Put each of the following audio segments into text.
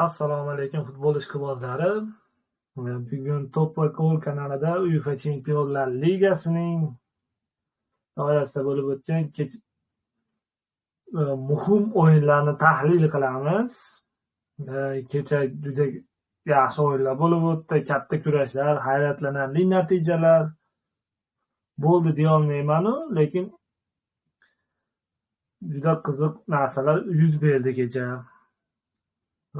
Assalomu alaykum futbol ishqibozlari. Bugun Top va Gol kanalida UEFA Chempionlar Ligasining doirasida bo'lib o'tgan muhim o'yinlarni tahlil qilamiz. Kecha juda yaxshi o'yinlar bo'lib o'tdi, katta kurashlar, hayratlanarli natijalar bo'ldi deya olmayman-u, lekin juda qiziq narsalar yuz berdi kecha.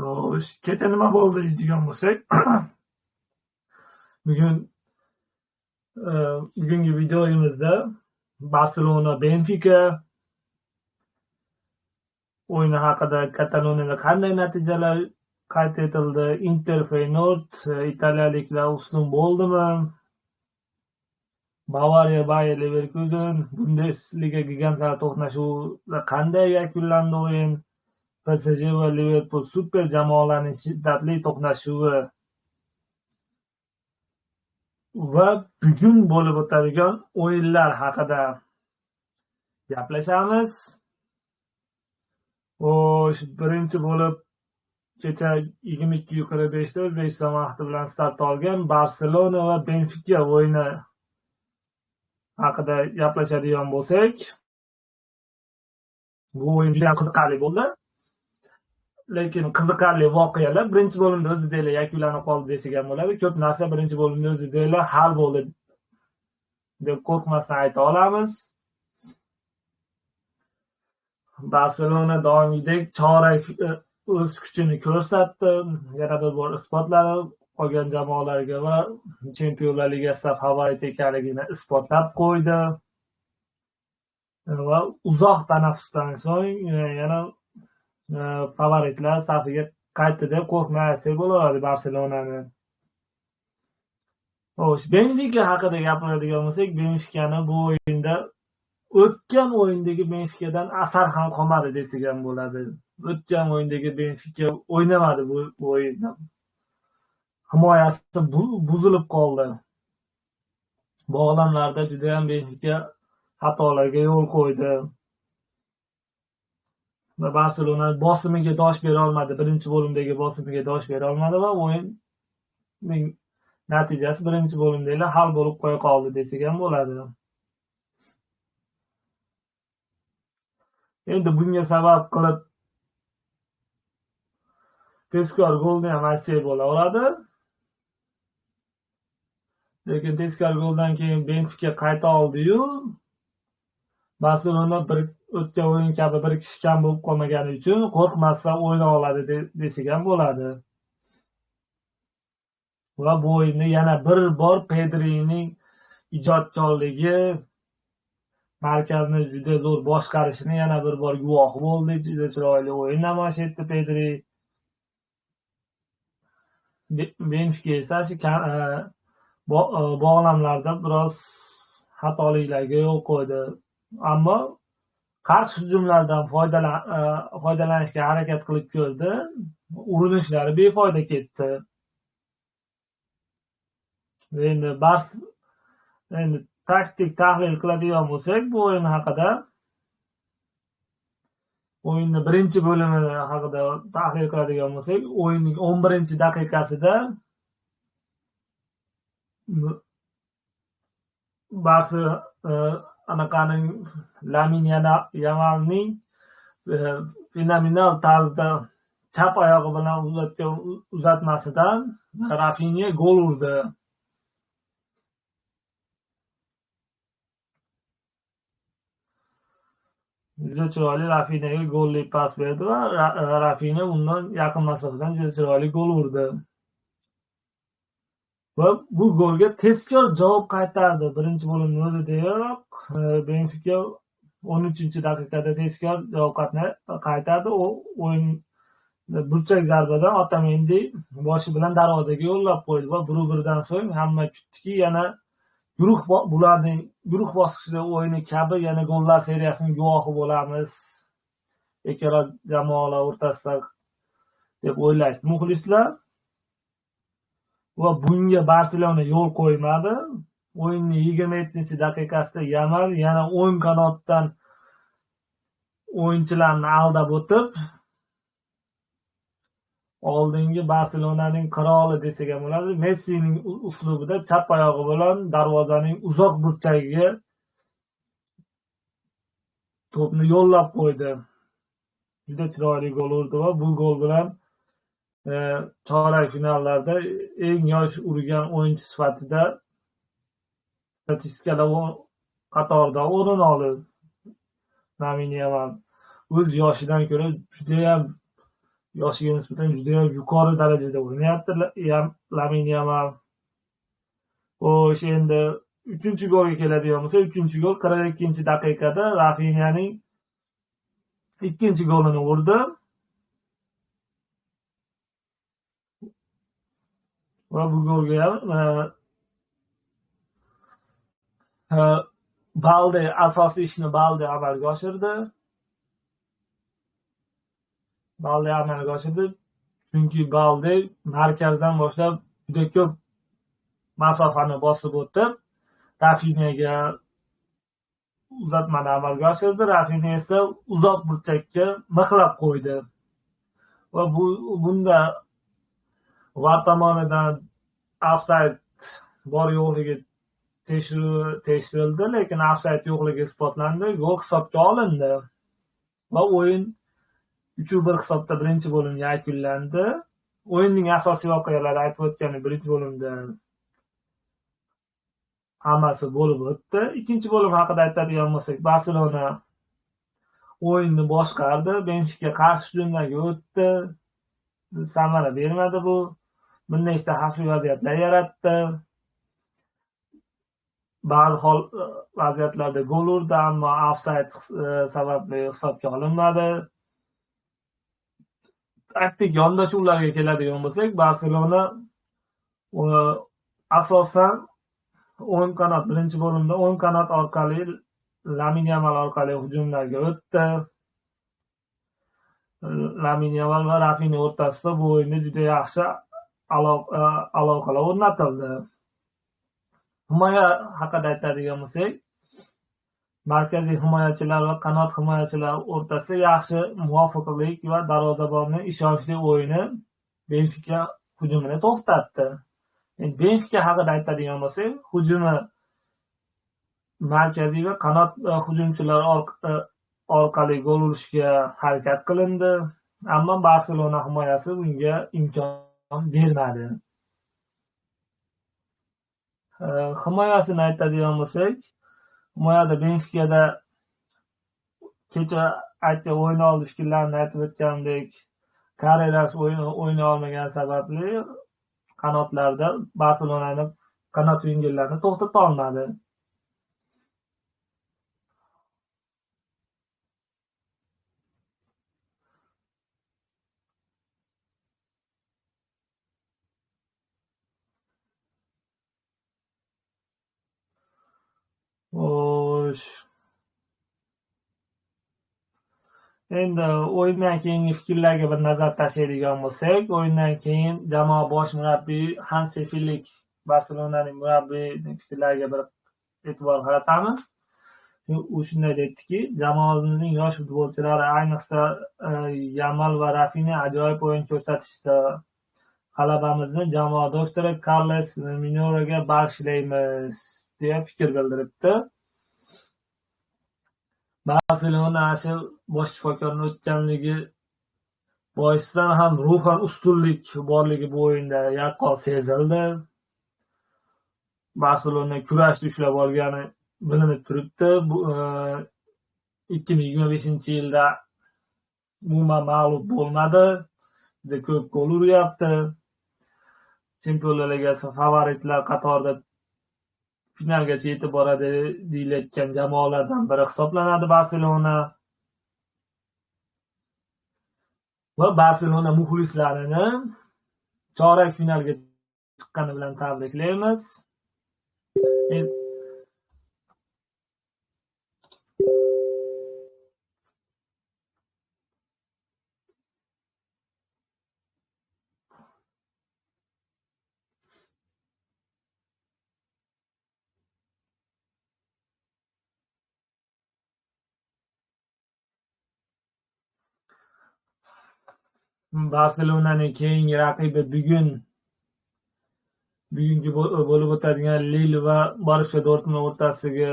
Xo'sh, kecha nima bo'ldi deydigan bo'lsak, bugungi videoyimizda Barselona Benfika o'yini haqida, Kataloniyada qanday natijalar qayd etildi, Inter Feyenoord italiyaliklar ustun bo'ldimi, Bavariya Bayer Leverkusen Bundesliga gigantlari to'qnashuvida qanday yakunlandi o'yin, PSG va Liverpool super jamoalarining shiddatli to'qnashuvi va bugun bo'lib o'tadigan o'yinlar haqida gaplashamiz. Xo'sh, birinchi bo'lib kecha 22:45 da O'zbekiston vaqti bilan start olgan Barselona va Benfika o'yini haqida gaplashadigan bo'lsak, bu o'yin juda qiziqarli bo'ldi. Lekin qiziqarli voqealar birinchi bo'limda o'zida yakunlanib qoldi desak ham bo'ladi. Ko'p narsa birinchi bo'limda o'zida hal bo'ldi deb qo'rqmasdan ayta olamiz. Barselona doimgidek chorak o'z kuchini ko'rsatdi, yana bir bor isbotladi qolgan jamoalarga va Chempionlar Ligasida favorit ekanligini isbotlab qo'ydi. Va uzoq tanaffusdan so'ng yana favoritlar safiga qaytdi deb qo'rqmay aytsak bo'ladi Barselonani. Xo'sh, Benfika haqida gapiradigan bo'lsak, Benfikani bu o'yinda o'tgan o'yindagi Benfikadan asar ham qolmadi desak ham bo'ladi. O'tgan o'yindagi Benfika o'ynamadi bu o'yinda. Himoyasi buzilib qoldi. Bog'lamlarda juda ham Benfika xatolarga yo'l qo'ydi. Va Barselona bosimiga dosh bera olmadi. Birinchi bo'limdagi bosimiga dosh bera olmadi va o'yinning natijasi birinchi bo'limda hal bo'lib qo'ya qoldi desak ham bo'ladi. Endi bunga sabab qilib tezkor golni ham aytsak bo'la oladi. Lekin tezkor goldan keyin Benfika qayta oldi-yu, Barselona bir o'tgan o'yin kabi bir kishi kam bo'lib qolmagani uchun qo'rqmasdan o'yna oladi desak ham bo'ladi. Va bu o'yinda yana bir bor Pedrining ijodkorligi, markazni juda zo'r boshqarishini yana bir bor guvohi bo'ldik. Juda chiroyli o'yin namoyish etdi Pedri. Benfika esa shu bog'lamlarda biroz xatoliklarga yo'l qo'ydi. Ammo qarshi hujumlardan foydalanishga harakat qilib ko'rdi. Urinishlari befoyda ketdi. Endi taktik tahlil qiladigan bo'lsak, bu o'yin haqida, o'yinning birinchi bo'limi haqida tahlil qiladigan bo'lsak, o'yinning 11-daqiqasida Barsa anaqaning Lamin Yamalning fenomenal tarzda chap oyog'i bilan uzatgan uzatmasidan Rafinha gol urdi. Juda chiroyli Rafinhaga golli pas berdi va Rafinha undan yaqin masofadan juda chiroyli gol urdi. Va bu golga tezkor javob qaytardi. Birinchi bo'limning o'zidayoq Benfika 13-daqiqada tezkor javob qaytardi. U o'yin burchak zarbadan Otamendi boshi bilan darvozaga yo'llab qo'ydi va bir-birdan so'ng hamma kutdiki, yana guruh bularning guruh bosqichida o'yini kabi yana gollar seriyasining guvohi bo'lamiz ikkala jamoalar o'rtasida deb o'ylashdi muxlislar. Va bunga Barselona yo'l qo'ymadi. O'yinning 27-daqiqasida Yamal yana o'ng qanotdan o'yinchilarni aldab o'tib Oldingi Barselonaning qiroli desak ham bo'ladi. Messining uslubida chap oyog'i bilan darvozaning uzoq burchagiga to'pni yo'llab qo'ydi. Juda chiroyli gol urdi va bu gol bilan chorak finallarda eng yosh urgan o'yinchi sifatida statistikalar qatorida o'rin oldi. Lamine Yamal o'z yoshidan ko'ra judayam yoshiga nisbatan judayam yuqori darajada o'ynayapti Lamine Yamal. Xo'sh, endi 3-golga keladigan bo'lsak, 3-gol 42-daqiqada Rafinhaning 2-golini urdi. Va bu golga ham Balde asosiy ishni Balde amalga oshirdi. Balde amalga oshirdi. Chunki Balde markazdan boshlab juda ko'p masofani bosib o'tib, Rafinhaga uzatmani amalga oshirdi. Rafinha esa uzoq burchakka mixlab qo'ydi. Va bunda VAR tomonidan ofsayd bor yo'qligi tekshirildi, lekin ofsayd yo'qligi isbotlandi, gol hisobga olindi. Va o'yin 3-1 hisobda birinchi bo'lim yakunlandi. O'yinning asosiy voqealari aytib o'tganim birinchi bo'limda hammasi bo'lib o'tdi. Ikkinchi bo'lim haqida aytadigan bo'lsak, Barselona o'yinni boshqardi, Benfika qarshi hujumlarga o'tdi. Samara bermadi bu. Bir nechta xavfli vaziyatlar yaratdi. Ba'zi hol vaziyatlarda gol urdi, ammo ofsayd sababli hisobga olinmadi. Taktik yondashuvlarga keladigan bo'lsak, Barselona asosan o'ng qanot, birinchi bo'limda o'ng qanot orqali Lamine Yamal orqali hujumlarga o'tdi. Lamine Yamal va Rafinha o'rtasida bu o'yinda juda yaxshi aloqalar o'rnatildi. Himoya haqida aytadigan bo'lsak, markaziy himoyachilar va qanot himoyachilar o'rtasida yaxshi muvofiqlik va darvozabonning ishonchli o'yini Benfika hujumini to'xtatdi. Endi Benfika haqida aytadigan bo'lsak, hujumi markaziy va qanot hujumchilar orqali gol urishga harakat qilindi, ammo Barselona himoyasi bunga imkon bermadi. Himoyasini aytadigan bo'lsak, himoyada Benfikada kecha aytgan o'yin oldi fikrlarimni aytib o'tgandek, Carreras o'ynay olmagani sababli qanotlarda Barselonani qanot vingerlarini to'xtata olmadi. Xo'sh. Endi o'yindan keyingi fikrlarga bir nazar tashlaydigan bo'lsak, o'yindan keyin jamoa bosh murabbiyi Hansi Flick, Barselonaning murabbiyining fikrlariga bir e'tibor qaratamiz. U shunday dediki, jamoamizning yosh futbolchilari, ayniqsa Yamal va Rafinha ajoyib o'yin ko'rsatishdi. G'alabamizni jamoa doktori Carles Minoroga bag'ishlaymiz, deya fikr bildiribdi. Barselona shu bosh shifokorni o'tganligi boisidan ham ruhan ustunlik borligi bu o'yinda yaqqol sezildi. Barselona kurashni ushlab olgani bilinib turibdi. Bu 2025-yilda umuman mag'lub bo'lmadi. Juda ko'p gol uryapti. Chempionlar Ligasi favoritlar qatorida finalgacha yetib boradi deyilayotgan jamoalardan biri hisoblanadi Barselona. Va Barselona muxlislarini chorak finalga chiqqani bilan tabriklaymiz. Barselonaning keyingi raqibi bugungi bo'lib o'tadigan Lille va Borussia Dortmund o'rtasidagi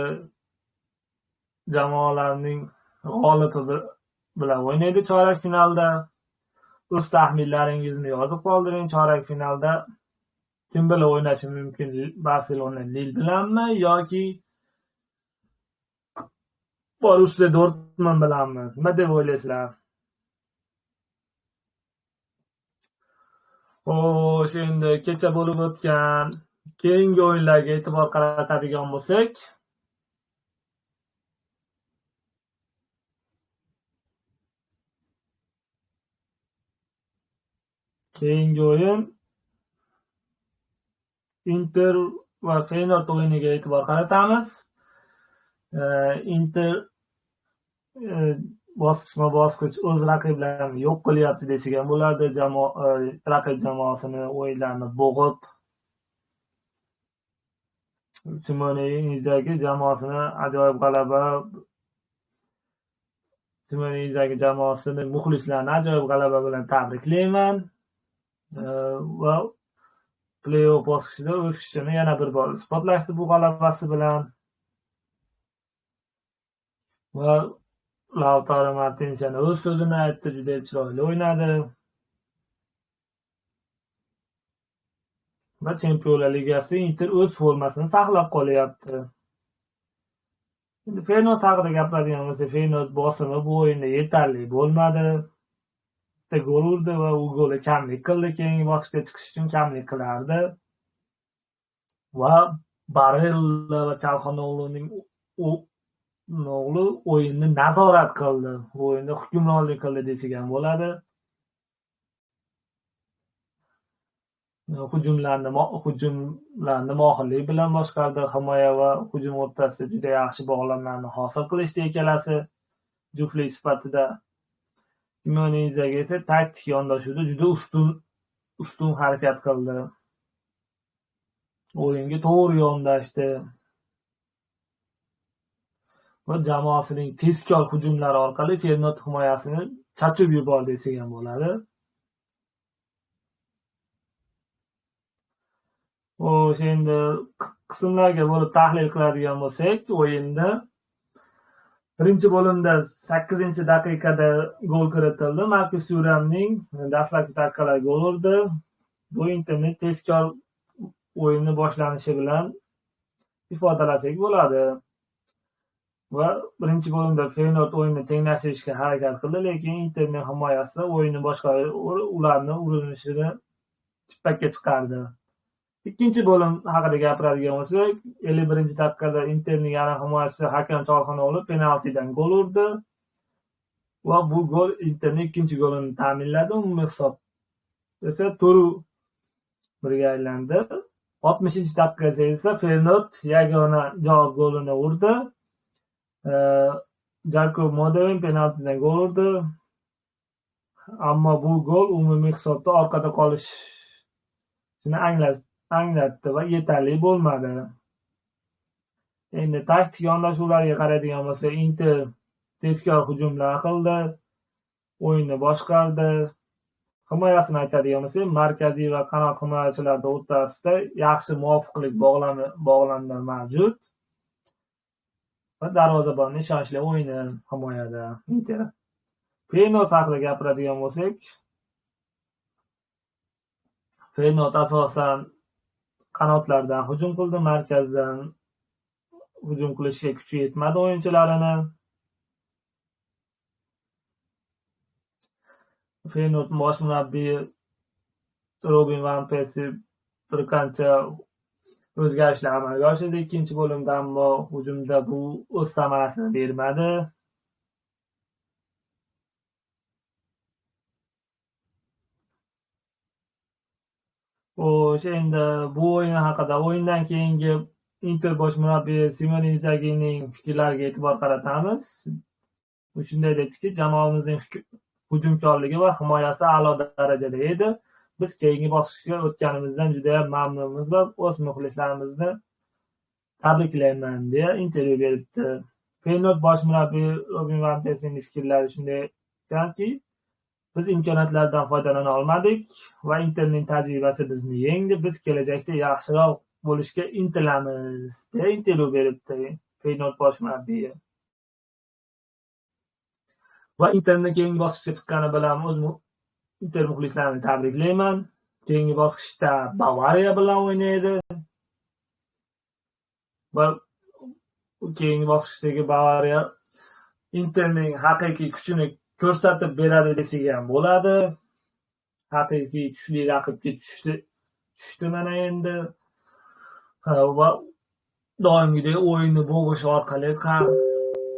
jamoalarning g'olibi bilan o'ynaydi chorak finalda. O'z taxminlaringizni yozib qoldiring. Chorak finalda kim bilan o'ynashi mumkin? Barselona Lille bilanmi yoki Borussia Dortmund bilanmi? Nima deb o'ylaysizlar? Xo'sh, endi kecha bo'lib o'tgan keyingi o'yinlarga e'tibor qaratadigan bo'lsak, keyingi o'yin Inter va Feyenoord o'yiniga e'tibor qaratamiz. Inter bosqichma-bosqich o'z raqiblarini yo'q qilyapti desak ham bo'ladi. Raqib jamoasini o'yinlarni bo'g'ib, Simone Inzaghi jamoasini ajoyib g'alaba, Simone Inzaghi jamoasini muxlislarni ajoyib g'alaba bilan tabriklayman. Va play-off bosqichida o'z kuchini yana bir bor isbotlashdi bu g'alabasi bilan. Va Lautaro Martinez yana o'z so'zini aytdi, juda chiroyli o'ynadi. Va Chempionlar Ligasi Inter o'z formasini saqlab qolyapti. Endi Feyenoord haqida gapiradigan bo'lsak, Feyenoord bosimi bu o'yinda yetarli bo'lmadi. Bitta gol urdi va u goli kamlik qildi, keyingi bosqichga chiqish uchun kamlik qilardi. Va Barella va Çalhanoğlu'ning o'g'li o'yinni nazorat qildi. Bu o'yinda hukmronlik qildi desak ham bo'ladi. Hujumlarni mohirlik bilan boshqardi. Himoya va hujum o'rtasida juda yaxshi bog'lamlarni hosil qilishdi ikkalasi juftlik sifatida. Simone Inzaghi esa taktik yondashuvda juda ustun harakat qildi. O'yinga to'g'ri yondashdi. Va jamoasining tezkor hujumlari orqali Feyenoord himoyasini chachib yubordi desak ham bo'ladi. Xo'sh, endi qismlarga bo'lib tahlil qiladigan bo'lsak, o'yinda birinchi bo'limda 8-daqiqada gol kiritildi. Marcus Thuramning dastlabki daqiqalar gol urdi. Bu Interning tezkor o'yinni boshlanishi bilan ifodalasak bo'ladi. Va birinchi bo'limda Feyenoord o'yinni tenglashtirishga harakat qildi, lekin Interning himoyasi o'yinni boshqarib, ularni urinishini chippakka chiqardi. Ikkinchi bo'lim haqida gapiradigan bo'lsak, 51-daqiqada Interning yarim himoyachisi Hakan Çalhanoğlu penaltidan gol urdi va bu gol Interning ikkinchi golini ta'minladi. Umumiy hisob esa 4-1ga aylandi. 60-daqiqada esa Feyenoord yagona javob golini urdi. Jakob Modevin penaltidan gol urdi. Ammo bu gol umumiy hisobda orqada qolishini anglatdi va yetarli bo'lmadi. Endi taktik yondashuvlarga qaraydigan bo'lsak, Inter tezkor hujumlar qildi, o'yinni boshqardi. Himoyasini aytadigan bo'lsak, markaziy va qanot himoyachilar o'rtasida yaxshi muvofiqlik bog'lamlar mavjud. Va darvozabonning ishonchli o'yini himoyada Inter. Feyenoord haqida gapiradigan bo'lsak, Feyenoord asosan qanotlardan hujum qildi, markazdan hujum qilishga kuchi yetmadi o'yinchilarini. Feyenoord bosh murabbiyi Robin van Persie bir qancha o'zgarishlar amalga oshirdi ikkinchi bo'limda, ammo hujumda bu o'z samarasini bermadi. Xo'sh, endi bu o'yin haqida o'yindan keyingi Inter bosh murabbiyi Simone Inzaghining fikrlariga e'tibor qaratamiz. U shunday dediki, jamoamizning hujumkorligi va himoyasi a'lo darajada edi. Biz keyingi bosqichga o'tganimizdan juda ham mamnunmiz va o'z muxlislarimizni tabriklayman deya intervyu beribdi. Feyenoord bosh murabbiyi Robin van Persiening fikrlari shunday ekanki, Biz imkoniyatlardan foydalana olmadik va Interning tajribasi bizni yengdi. Biz kelajakda yaxshiroq bo'lishga intilamiz, deya intervyu beribdi Feyenoord bosh murabbiyi. Va Interni keyingi bosqichga chiqqani bilan o'z Inter muxlislarini tabriklayman. Keyingi bosqichda Bavariya bilan o'ynaydi. Va keyingi bosqichdagi Bavariya Interning haqiqiy kuchini ko'rsatib beradi desak ham bo'ladi. Haqiqiy kuchli raqibga tushdi mana endi. Va doimgidek o'yinni bo'g'ish orqali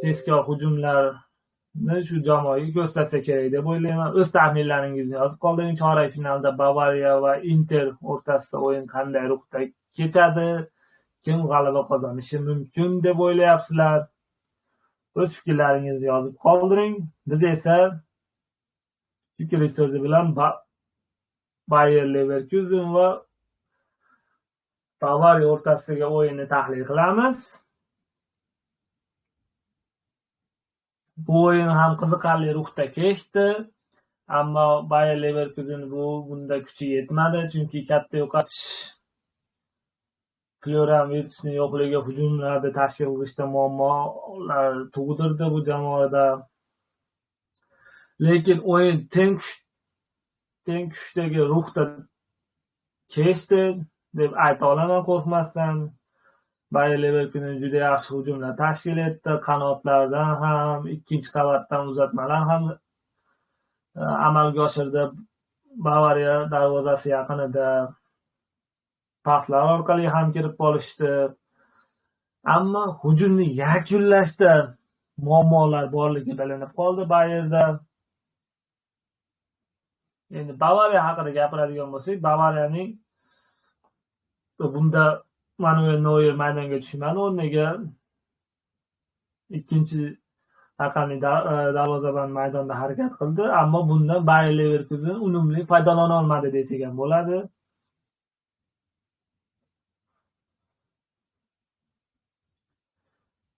tezkor hujumlarni shu jamoaga ko'rsatsa kerak deb o'ylayman. O'z taxminlaringizni yozib qoldiring. Chorak finalda Bavariya va Inter o'rtasida o'yin qanday ruhda kechadi? Kim g'alaba qozonishi mumkin deb o'ylayapsizlar? O'z fikrlaringizni yozib qoldiring. Biz esa fikr so'zi bilan Bayer Leverkusen va Bavariya o'rtasidagi o'yinni tahlil qilamiz. Bu o'yin ham qiziqarli ruhda kechdi, ammo Bayer Leverkusen bunda kuchi yetmadi, chunki katta yo'qotish Florian Wirtzning yo'qligi hujumlarda tashkil qilishda muammolar tug'dirdi bu jamoada. Lekin o'yin teng kuchdagi ruhda kechdi deb ayta olaman qo'rqmasdan. Bayer Leverkusen juda yaxshi hujumlar tashkil etdi. Qanotlardan ham, ikkinchi qavatdan uzatmalar ham amalga oshirdi. Bavariya darvozasi yaqinida paslar orqali ham kirib qolishdi. Ammo hujumni yakunlashda muammolar borligi bilinib qoldi Bayerda. Endi Bavariya haqida gapiradigan bo'lsak, Bavariyaning bunda Manuel Neuer maydonga tushmadi, o'rniga ikkinchi raqamli darvozabon maydonda harakat qildi, ammo bundan Bayer Leverkusen unumli foydalana olmadi desak ham bo'ladi.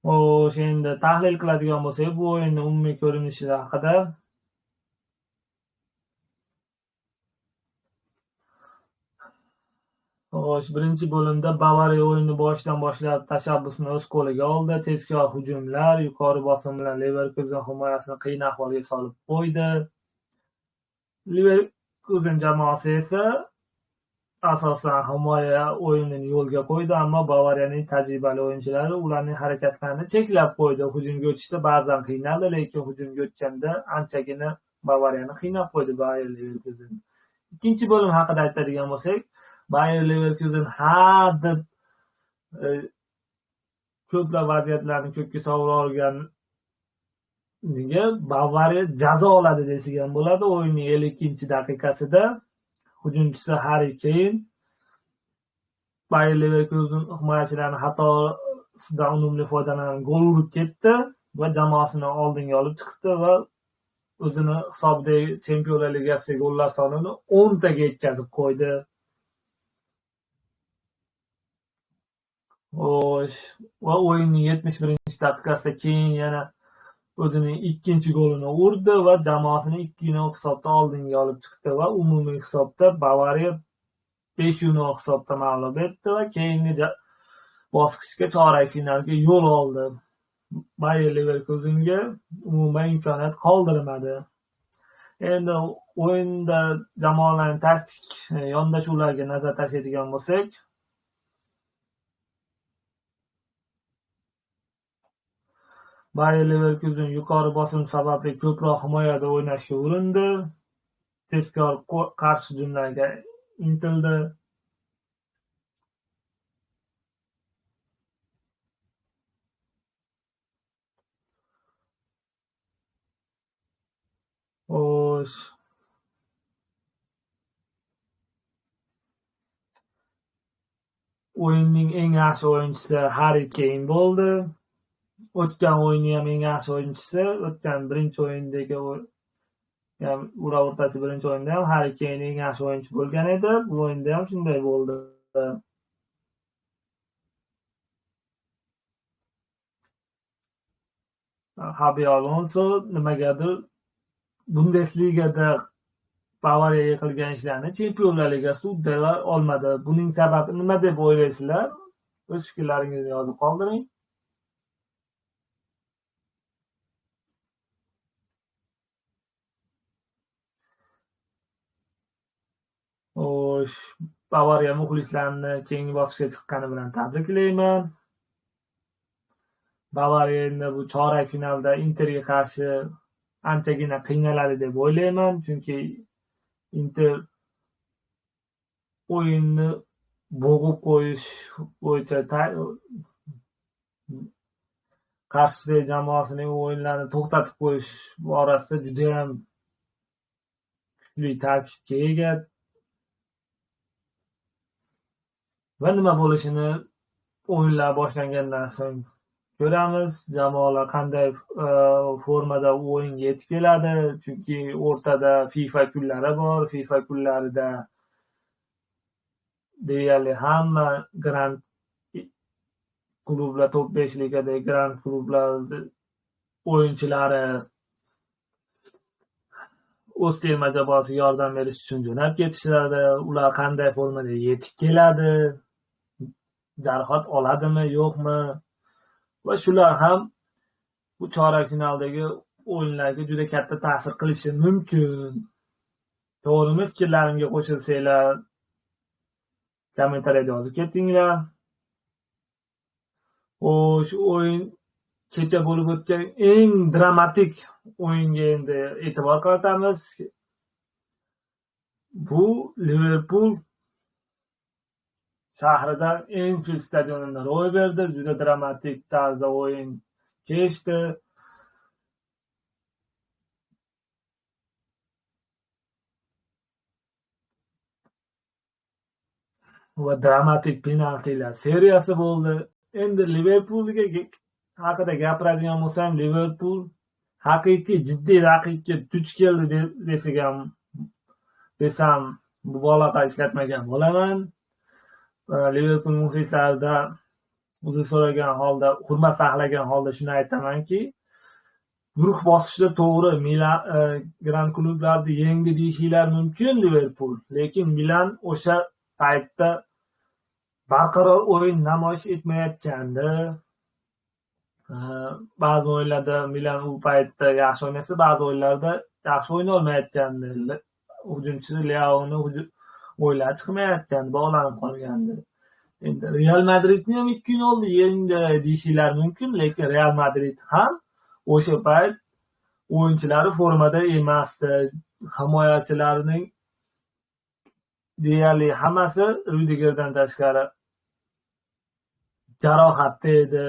Xo'sh, endi tahlil qiladigan bo'lsak, bu o'yinning umumiy ko'rinishi haqida. Xo'sh, birinchi bo'limda Bavariya o'yinni boshidan boshlab tashabbusni o'z qo'liga oldi. Tezkor hujumlar, yuqori bosim bilan Leverkusen himoyasini qiyin ahvolga solib qo'ydi. Leverkusen jamoasi esa asosan himoya o'yinini yo'lga qo'ydi, ammo Bavariyaning tajribali o'yinchilari ularning harakatlarini cheklab qo'ydi. Hujumga o'tishda ba'zan qiynaldi, lekin hujumga o'tganda anchagina Bavariyani qiynab qo'ydi Bayer Leverkusen. Ikkinchi bo'lim haqida aytadigan bo'lsak, Bayer Leverkusen ha deb ko'plab vaziyatlarni ko'kka sovura olganiga Bavariya jazo oladi desak ham bo'ladi. O'yinning 52-daqiqasida hujumchisi Harri Kane Bayer Leverkusen himoyachilarining xatosidan unumli foydalanib gol urib ketdi va jamoasini oldinga olib chiqdi va o'zini hisobidagi Chempionlar Ligasidagi gollar sonini 10 taga yetkazib qo'ydi. Xo'sh, va o'yinning 71-daqiqasida keyin yana o'zining ikkinchi golini urdi va jamoasini 2-0 hisobda oldinga olib chiqdi va umumiy hisobda Bavariya 5-0 hisobda mag'lub etdi va keyingi bosqichga, chorak finalga yo'l oldi. Bayer Leverkusenga umuman imkoniyat qoldirmadi. Endi o'yinda jamoalarning taktik yondashuvlariga nazar tashlaydigan bo'lsak, Bayer Leverkusen yuqori bosim sababli ko'proq himoyada o'ynashga urindi. Tezkor qarshi hujumlarga intildi. Xo'sh. O'yinning eng yaxshi o'yinchisi Harri Kane bo'ldi. O'tgan o'yinning ham eng yaxshi o'yinchisi, o'tgan birinchi o'yindagi ham ular o'rtasi birinchi o'yinda ham Harri Kane eng yaxshi o'yinchi bo'lgan edi. Bu o'yinda ham shunday bo'ldi. Xabi Alonso nimagadir Bundesligada Bavariyaga qilgan ishlarni Chempionlar Ligasida uddalay olmadi. Buning sababi nima deb o'ylaysizlar? O'z fikrlaringizni yozib qoldiring. Xo'sh, Bavariya muxlislarini keyingi bosqichga chiqqani bilan tabriklayman. Bavariya endi bu chorak finalda Interga qarshi anchagina qiynaladi deb o'ylayman, chunki Inter o'yinni bo'g'ib qo'yish bo'yicha qarshi jamoasining o'yinlarini to'xtatib qo'yish borasida juda ham kuchli tarkibga ega. Va nima bo'lishini o'yinlar boshlangandan so'ng ko'ramiz. Jamoalar qanday formada o'yinga yetib keladi, chunki o'rtada FIFA kunlari bor. FIFA kunlarida deyarli hamma grand klublar, top 5 ligadagi grand klublar o'yinchilari o'z terma jamoasiga yordam berish uchun jo'nab ketishadi. Ular qanday formada yetib keladi, jarohat oladimi, yo'qmi? Va shular ham bu chorak finaldagi o'yinlarga juda katta ta'sir qilishi mumkin. To'g'rimi? Fikrlarimga qo'shilsanglar kommentariyada yozib ketinglar. Xo'sh, o'yin kecha bo'lib o'tgan eng dramatik o'yinga endi e'tibor qaratamiz. Bu Liverpool shahrida Enfield stadionida ro'y berdi. Juda dramatik tarzda o'yin kechdi. Va dramatik penaltilar seriyasi bo'ldi. Endi Liverpoolga haqida gapiradigan bo'lsam, Liverpool haqiqiy jiddiy raqibga duch keldi desam mubolag'a ishlatmagan bo'laman. Liverpool muxlislarida uzr so'ragan holda, hurmat saqlagan holda shuni aytamanki, guruh bosqichida to'g'ri Milan grand klublarni yengdi deyishinglar mumkin Liverpool, lekin Milan o'sha paytda barqaror o'yin namoyish etmayotgandi. Ba'zi o'yinlarda Milan u paytda yaxshi o'ynasa, ba'zi o'yinlarda yaxshi o'ynay olmayotgandi. Hujumchi Leaoni o'yinlar chiqmayotgandi, bog'lanib qolgandi. Endi Real Madridni ham 2-0 yengdi deyishinglar mumkin, lekin Real Madrid ham o'sha payt o'yinchilari formada emasdi. Himoyachilarining deyarli hammasi Rudigerdan tashqari jarohatda edi.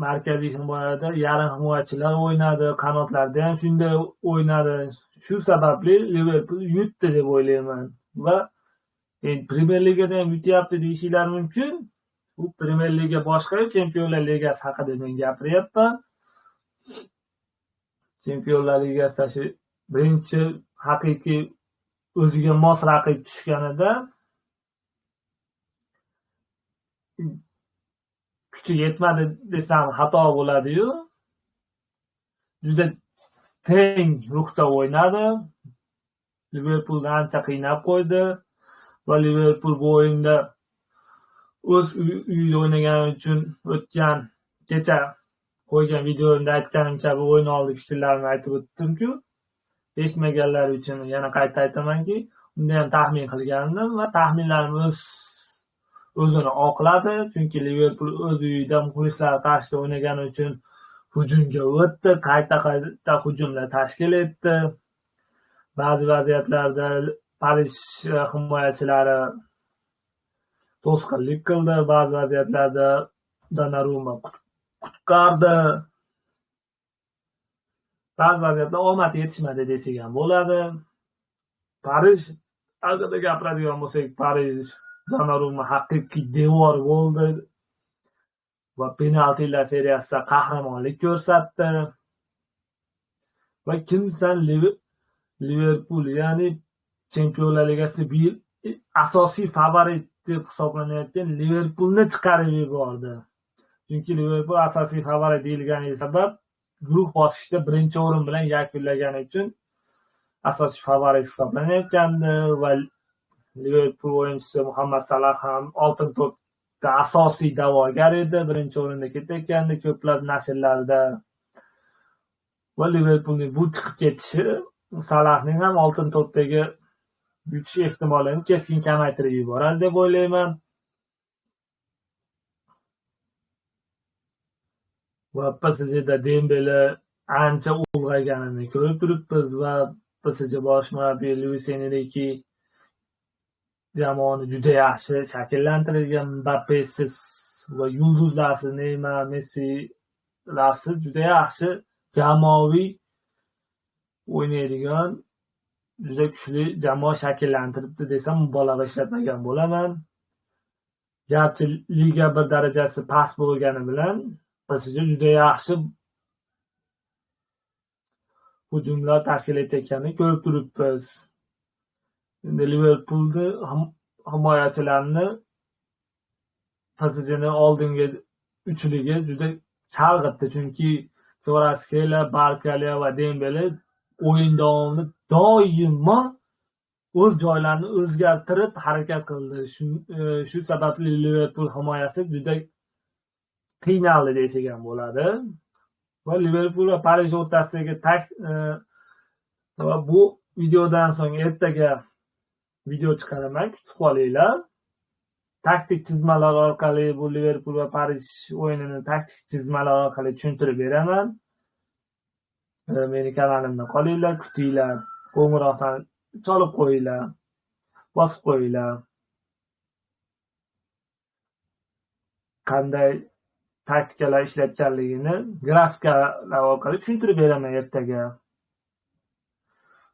Markaziy himoyada yarim himoyachilar o'ynadi, qanotlarda ham shunday o'ynadi. Shu sababli Liverpool yutdi deb o'ylayman. Va Premier Ligada ham yutyapti deyishinglar mumkin. Bu Premier Liga boshqa, Chempionlar Ligasi haqida men gapiryapman. Chempionlar Ligasida shu birinchi haqiqiy o'ziga mos raqib tushganida kuchi yetmadi desam xato bo'ladi-yu. Juda teng ruhda o'ynadi. Liverpoolni ancha qiynab qo'ydi va Liverpool bu o'yinda o'z uyida o'ynagani uchun o'tgan kecha qo'ygan videomda aytganim kabi o'yin oldi fikrlarimni aytib o'tdim-ku. Eshitmaganlar uchun yana qayta aytamanki, unda ham taxmin qilgandim va taxminlarim o'zini oqladi, chunki Liverpool o'z uyida muxlislar qarshisida o'ynagani uchun hujumga o'tdi, qayta-qayta hujumlar tashkil etdi. Ba'zi vaziyatlarda Parij himoyachilari to'sqinlik qildi, ba'zi vaziyatlarda Donnarumma qutqardi. Ba'zi vaziyatlar omad yetishmadi desak ham bo'ladi. Parij haqida gapiradigan bo'lsak, Parij Donnarumma haqiqiy devor bo'ldi va penaltilar seriyasida qahramonlik ko'rsatdi. Va kimsan Liverpool, ya'ni Chempionlar Ligasida bu yil asosiy favorit deb hisoblanayotgan Liverpoolni chiqarib yubordi. Chunki Liverpool asosiy favorit deyilgani sabab guruh bosqichida birinchi o'rin bilan yakunlagani uchun asosiy favorit hisoblanayotgandi va Liverpool o'yinchisi Muhammad Salah ham oltin to'pda asosiy da'vogar edi, birinchi o'rinda ketayotgandi ko'plab nashrlarda. Va Liverpoolning bu chiqib ketishi Salahning ham oltin to'pdagi yutish ehtimolini keskin kamaytirib yuboradi deb o'ylayman. Va PSJda Dembele ancha ulg'ayganini ko'rib turibmiz va PSG bosh murabbiyi Luis Enrique jamoani juda yaxshi shakllantirilgan, Mbappesiz va yulduzlarsiz, Neymar, Messilarsiz juda yaxshi jamoaviy o'ynaydigan juda kuchli jamoa shakllantiribdi desam mubolag'a ishlatmagan bo'laman. Garchi liga bir darajasi past bo'lgani bilan PSG juda yaxshi hujumlar tashkil etayotganini ko'rib turibmiz. Endi Liverpoolni himoyachilarini PSJni oldingi uchligi juda chalg'itdi, chunki Kvaratskhelia, Barkala va Dembele o'yin davomida doimo o'z joylarini o'zgartirib harakat qildi. Shu sababli Liverpool himoyasi juda qiynaldi desak ham bo'ladi. Va Liverpool va Parij o'rtasidagi va bu videodan so'ng ertaga video chiqaraman, kutib qolinglar. Taktik chizmalar orqali bu Liverpool va Parij o'yinini taktik chizmalar orqali tushuntirib beraman. Meni kanalimda qolinglar, kutinglar, qo'ng'iroqdan chalib qo'yinglar, bosib qo'yinglar. Qanday taktikalar ishlatganligini grafikalar orqali tushuntirib beraman ertaga.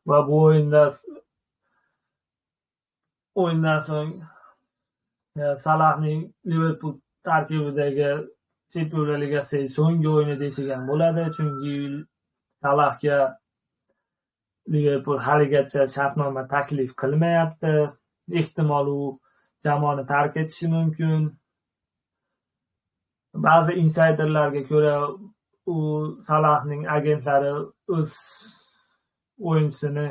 Va bu o'yindan so'ng Salahning Liverpool tarkibidagi Chempionlar Ligasidagi so'nggi o'yini desak ham bo'ladi, chunki Salahga Liverpool haligacha shartnoma taklif qilmayapti. Ehtimol u jamoani tark etishi mumkin. Ba'zi insayderlarga ko'ra u Salahning agentlari o'z o'yinchisini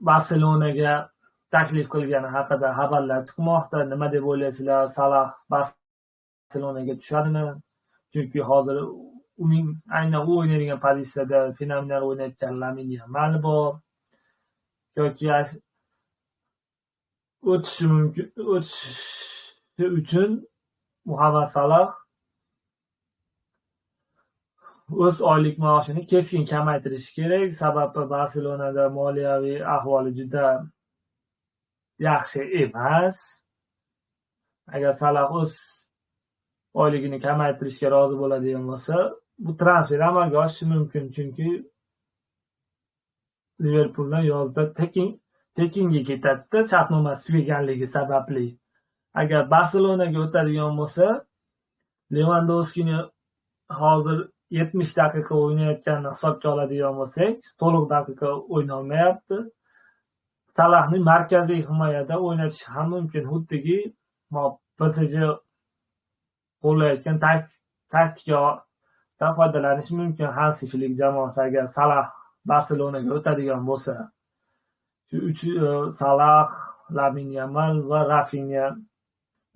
Barselonaga taklif qilgani haqida xabarlar chiqmoqda. Nima deb o'ylaysizlar? Salah Barselonaga tushadimi? Chunki hozir uning aynan u o'ynaydigan pozitsiyada fenomenal o'ynayotgan Lamin Yamal bor. Yoki o'tishi mumkin, o'tishi uchun Muhammad Salah o'z oylik maoshini keskin kamaytirishi kerak. Sababi Barselonada moliyaviy ahvoli juda yaxshi emas. Agar Salah o'z oyligini kamaytirishga rozi bo'ladigan bo'lsa, bu transfer amalga oshishi mumkin, chunki Liverpooldan yozda tekinga ketadi, shartnomasi tugaganligi sababli. Agar Barselonaga o'tadigan bo'lsa, Levandovskini hozir 70 daqiqa o'ynayotganini hisobga oladigan bo'lsak, to'liq daqiqa o'ynolmayapti. Salahni markaziy himoyada o'ynatishi ham mumkin, xuddiki PSG qo'llayotgan taktikadan foydalanish mumkin Hansi Flik jamoasi agar Salah Barselonaga o'tadigan bo'lsa. Shu uch Salah, Lamin Yamal va Rafinha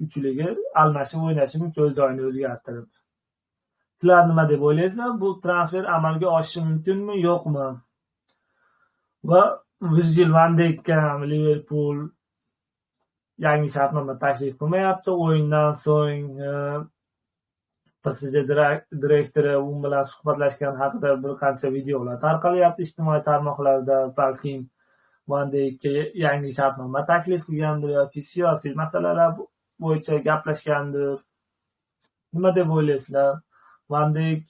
uchligi almashib o'ynashi mumkin, o'z joyini o'zgartirib. Sizlar nima deb o'ylaysizlar? Bu transfer amalga oshishi mumkinmi, yo'qmi? Va Virgil van Dijkka ham Liverpool yangi shartnoma taklif qilmayapti. O'yindan so'ng PSG direktori u bilan suhbatlashgan haqida bir qancha videolar tarqalyapti ijtimoiy tarmoqlarda. Balkim Van Dijkka yangi shartnoma taklif qilgandir yoki siyosiy masalalar bo'yicha gaplashgandir. Nima deb o'ylaysizlar? Van Dijk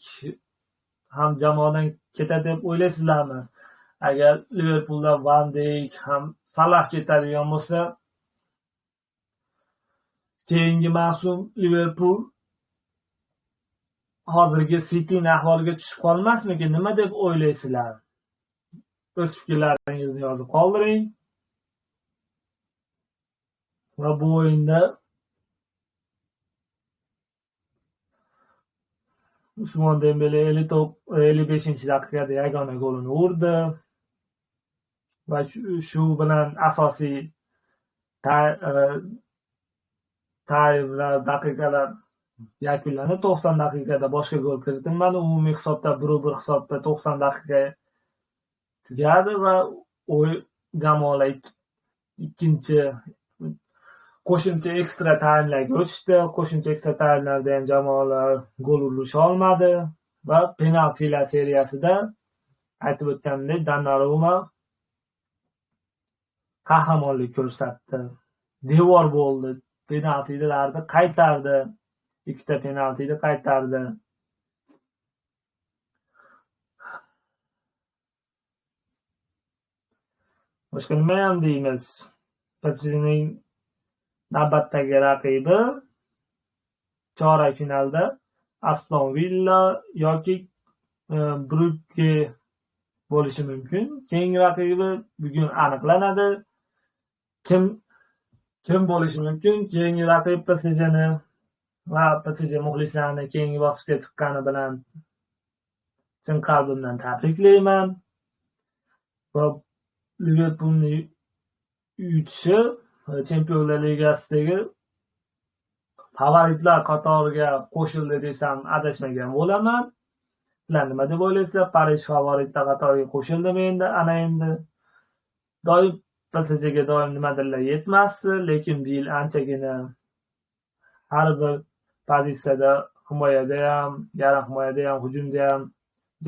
ham jamoadan ketadi deb o'ylaysizlarmi? Agar Liverpoolda Van Dijk ham Salah ketadigan bo'lsa, keyingi mavsum Liverpool hozirgi Cityning ahvoliga tushib qolmasmikin? Nima deb o'ylaysizlar? O'z fikrlaringizni yozib qoldiring. Va bu o'yinda Usmon Dembele 55-daqiqada yagona golini urdi. Va shu bilan asosiy taymlar, daqiqalar yakunlanib, 90 daqiqada boshqa gol kiritilmadi. Umumiy hisobda 1-1 hisobda 90 daqiqa tugadi va o'yin jamoalar ikkinchi qo'shimcha ekstra taymlarga o'tishdi. Qo'shimcha ekstra taymlarda ham jamoalar gol urisha olmadi va penaltilar seriyasida aytib o'tganimdek Donnarumma qahramonlik ko'rsatdi. Devor bo'ldi. Penaltilarni qaytardi. 2ta penaltini qaytardi. Boshqa nima ham deymiz? PSJning navbatdagi raqibi chorak finalda Aston Villa yoki Brugge bo'lishi mumkin. Keyingi raqibi bugun aniqlanadi. Kim bo'lishi mumkin? Keyingi raqib PSJni va PSG muxlislarini keyingi bosqichga chiqqani bilan chin qalbimdan tabriklayman. Va Liverpoolni yutishi Chempionlar Ligasidagi favoritlar qatoriga qo'shildi desam adashmagan bo'laman. Sizlar nima deb o'ylaysizlar? Parij favoritlar qatoriga qo'shildimi endi? Ana endi doim PSJga doim nimadirlar yetmasdi, lekin bu yil anchagina har bir pozitsiyada, himoyada ham, yarim himoyada ham, hujumda ham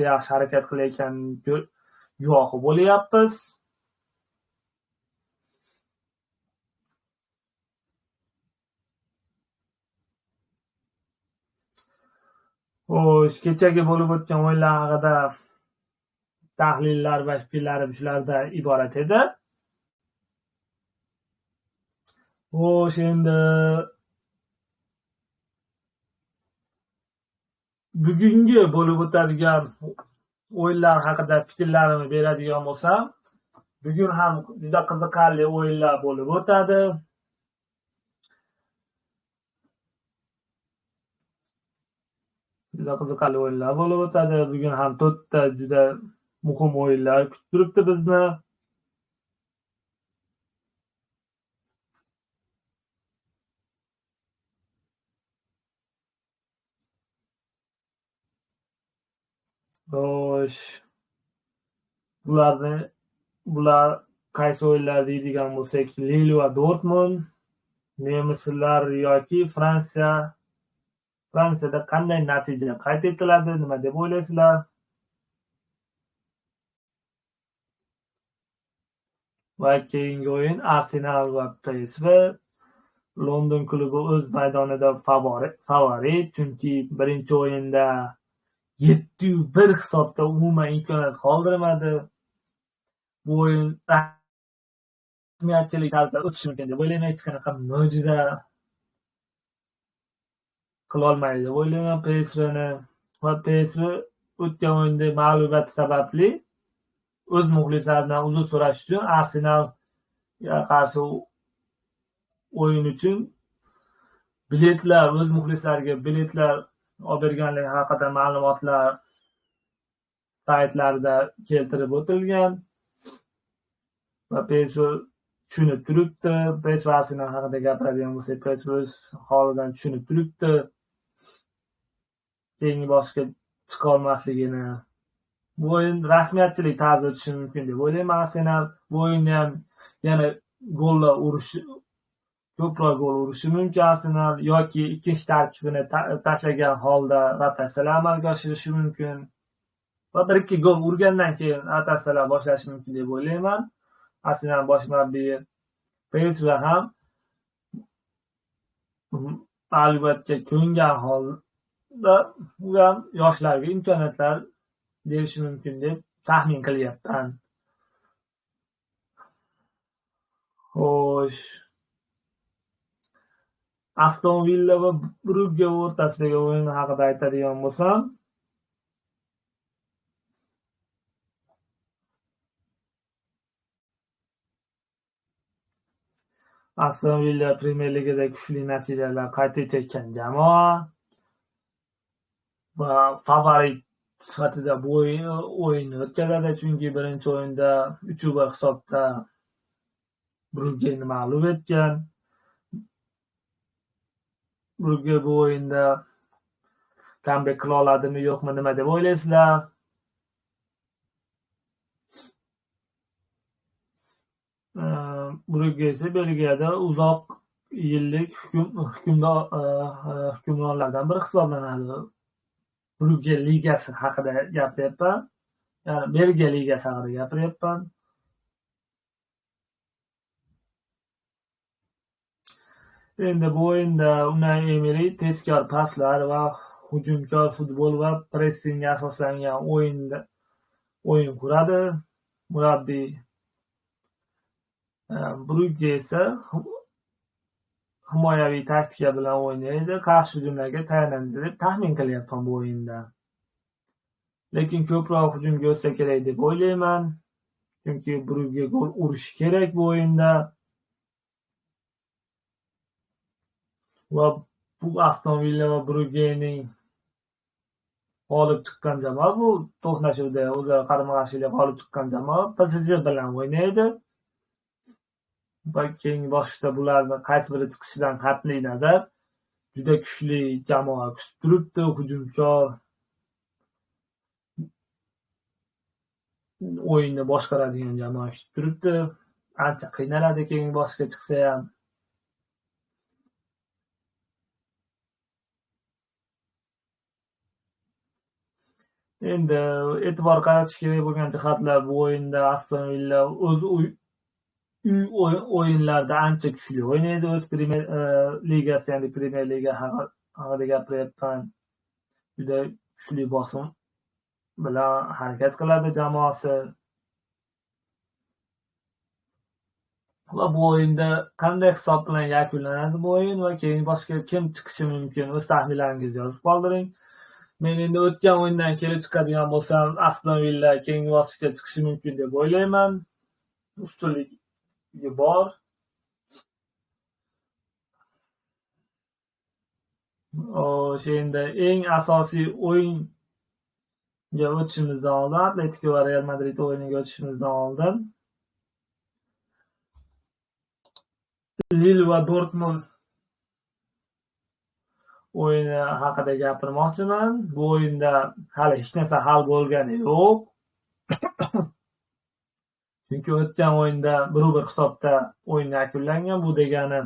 yaxshi harakat qilayotganini guvohi bo'lyapmiz. Xo'sh, kechagi bo'lib o'tgan o'yinlar haqida tahlillar va fikrlarim shulardan iborat edi. Xo'sh, endi bugungi bo'lib o'tadigan o'yinlar haqida fikrlarimni beradigan bo'lsam, bugun ham juda qiziqarli o'yinlar bo'lib o'tadi. Juda qiziqarli o'yinlar bo'lib o'tadi. Bugun ham 4 ta juda muhim o'yinlar kutib turibdi bizni. Xo'sh, bular qaysi o'yinlar deydigan bo'lsak, Lille va Dortmund, nemislar yoki Fransiya. Fransiyada qanday natija qayd etiladi, nima deb o'ylaysizlar? Va keyingi o'yin Arsenal va PSV. London klubi o'z maydonida favorit, chunki birinchi o'yinda 7-1 hisobda umuman imkoniyat qoldirmadi. Bu o'yin rasmiyatchilik tarzida o'tishi mumkin deb o'ylayman. Hech qanaqa mo'jiza qilolmaydi deb o'ylayman PSVni. Va PSV o'tgan o'yinda mag'lubiyati sababli o'z muxlislaridan uzr so'rash uchun Arsenalga qarshi o'yin uchun biletlar, o'z muxlislariga biletlar olib berganligi haqida ma'lumotlar saytlarida keltirib o'tilgan. Va PSV tushunib turibdi. PSV Arsenal haqida gapiradigan bo'lsak, PSV o'z holidan tushunib turibdi. Keyingi bosqichga chiqa olmasligini. Bu o'yin rasmiyatchilik tarzida o'tishi mumkin deb o'ylayman. Arsenal bu o'yinda ham yana gollar urishi, ko'proq gol urishi mumkin Arsenal yoki ikkinchi tarkibini tashlagan holda rotatsiyalar amalga oshirishi mumkin. Va 1-2 gol urgandan keyin rotatsiyalar boshlashi mumkin deb o'ylayman. Arsenal bosh murabbiyi PSV ham mag'lubiyatga ko'ngan holda u ham yoshlarga imkoniyatlar berishi mumkin deb taxmin qilyapman. Xo'sh, Aston Villa va Brugge o'rtasidagi o'yin haqida aytadigan bo'lsam, Aston Villa Premier Ligada kuchli natijalar qayd etayotgan jamoa va favorit sifatida bu o'yinni o'tkazadi, chunki birinchi o'yinda 3-1 hisobda Bruggeni mag'lub etgan. Brugge bu o'yinda comeback qila oladimi, yo'qmi, nima deb o'ylaysizlar? Brugge esa Belgiyada uzoq yillik hukmronlardan biri hisoblanadi. Brugge ligasi haqida gapiryapman. Ya'ni Belgiya ligasi haqida gapiryapman. Endi bu o'yinda Unai Emery tezkor paslar va hujumkor futbol va pressingga asoslangan o'yin quradi. Murabbiy Brugge esa himoyaviy taktika bilan o'ynaydi, qarshi hujumlarga tayanadi deb taxmin qilyapman bu o'yinda. Lekin ko'proq hujumga o'tsa kerak deb o'ylayman. Chunki Brugge gol urishi kerak bu o'yinda. Va bu Aston Villa va Bruggening g'olib chiqqan jamoa bu to'qnashuvda o'zaro qarama-qarshilikda g'olib chiqqan jamoa PSG bilan o'ynaydi. Va keyingi bosqichda bularni qaysi biri chiqishidan qat'iy nazar juda kuchli jamoa kutib turibdi, hujumkor o'yinni boshqaradigan jamoa kutib turibdi. Ancha qiynaladi keyingi bosqichga chiqsa ham. Endi e'tibor qaratish kerak bo'lgan jihatlar bu o'yinda Aston Villa o'z uy o'yinlarida ancha kuchli o'ynaydi. O'z Premier ligasi, ya'ni Premier liga haqida gapiryapman. Juda kuchli bosim bilan harakat qiladi jamoasi. Va bu o'yinda qanday hisob bilan yakunlanadi bu o'yin va keyin boshqa kim chiqishi mumkin? O'z taxminlaringizni yozib qoldiring. Men endi o'tgan o'yindan kelib chiqadigan bo'lsam, Aston Villa keyingi bosqichga chiqishi mumkin deb o'ylayman. Ustunligi bor. O'sha endi eng asosiy o'yinga o'tishimizdan oldin, Atletico va Real Madrid o'yiniga o'tishimizdan oldin Lille va Dortmund o'yini haqida gapirmoqchiman. Bu o'yinda hali hech narsa hal bo'lgani yo'q. Chunki o'tgan o'yinda 1-1 hisobda o'yin yakunlangan. Bu degani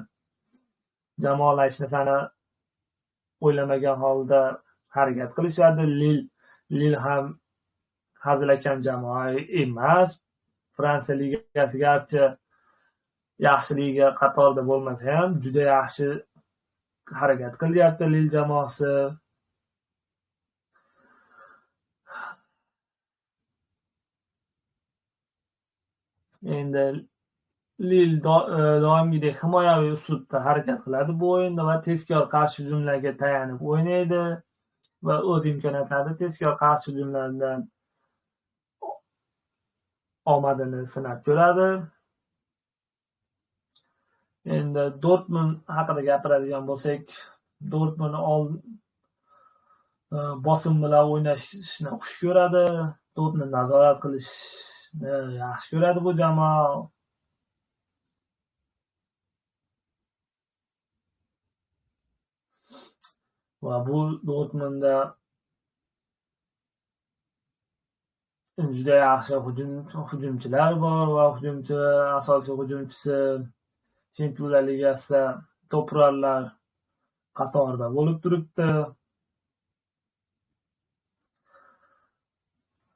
jamoalar hech narsani o'ylamagan holda harakat qilishadi. Lille ham hazilakam jamoa emas. Fransiya ligasi garchi yaxshi liga qatorida bo'lmasa ham juda yaxshi harakat qilyapti Lille jamoasi. Endi Lille doimgidek himoyaviy uslubda harakat qiladi bu o'yinda va tezkor qarshi hujumlarga tayanib o'ynaydi va o'z imkoniyatlarini tezkor qarshi hujumlardan omadini sinab ko'radi. Endi Dortmund haqida gapiradigan bo'lsak, Dortmund bosim bilan o'ynashni xush ko'radi. To'pni nazorat qilishni yaxshi ko'radi bu jamoa. Va bu Dortmundda juda yaxshi hujumchilar bor va hujumchi, asosiy hujumchisi Chempionlar Ligasida to'purarlar qatorida bo'lib turibdi.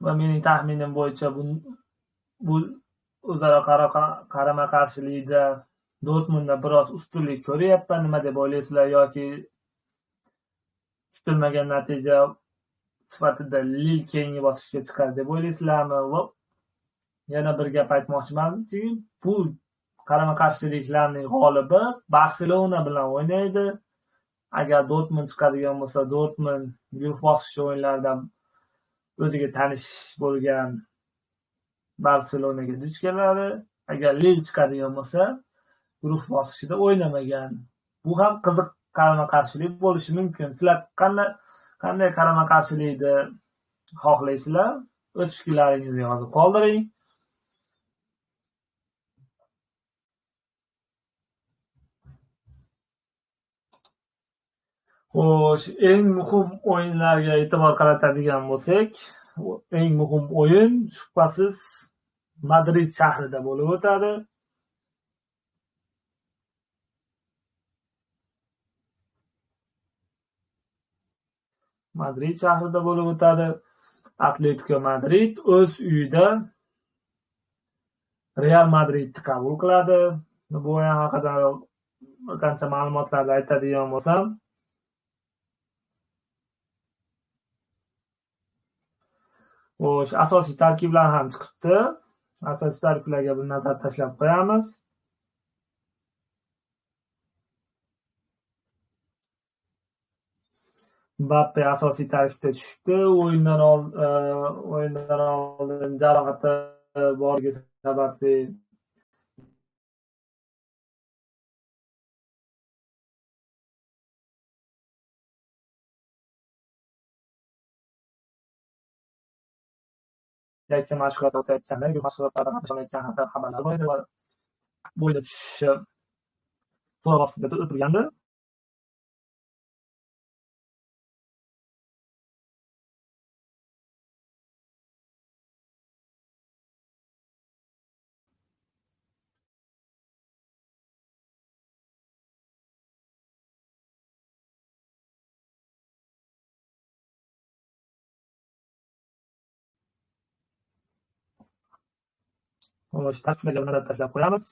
Va mening taxminim bo'yicha bu o'zaro qarama-qarshilikda Dortmundda biroz ustunlik ko'ryapman. Nima deb o'ylaysizlar yoki kutilmagan natija sifatida Lille keyingi bosqichga chiqadi deb o'ylaysizlarmi? Va yana bir gap aytmoqchimanki, bu qarama-qarshiliklarning g'olibi Barselona bilan o'ynaydi. Agar Dortmund chiqadigan bo'lsa, Dortmund guruh bosqichi o'yinlarida o'ziga tanish bo'lgan Barselonaga duch keladi. Agar Lille chiqadigan bo'lsa, guruh bosqichida o'ynamagan. Bu ham qiziq qarama-qarshilik bo'lishi mumkin. Sizlar qanday qarama-qarshilikni xohlaysizlar? O'z fikrlaringizni yozib qoldiring. Xo'sh, eng muhim o'yinlarga e'tibor qaratadigan bo'lsak, eng muhim o'yin shubhasiz Madrid shahrida bo'lib o'tadi. Madrid shahrida bo'lib o'tadi. Atletico Madrid o'z uyida Real Madridni qabul qiladi. Bu o'yin haqida bir qancha ma'lumotlarni aytadigan bo'lsam, xo'sh, asosiy tarkiblar ham chiqibdi. Asosiy tarkiblarga bir nazar tashlab qo'yamiz. Mbappe asosiy tarkibda tushibdi. O'yindan oldin jarohati borligi sababli yakka mashg'ulot o'tayotganda mashg'ulotlarda qatnashayotgan haqida xabarlar bor edi va bu o'yinda tushishi so'roq ostida turgandi. Xo'sh, tarkiblarga nazar tashlab qo'yamiz.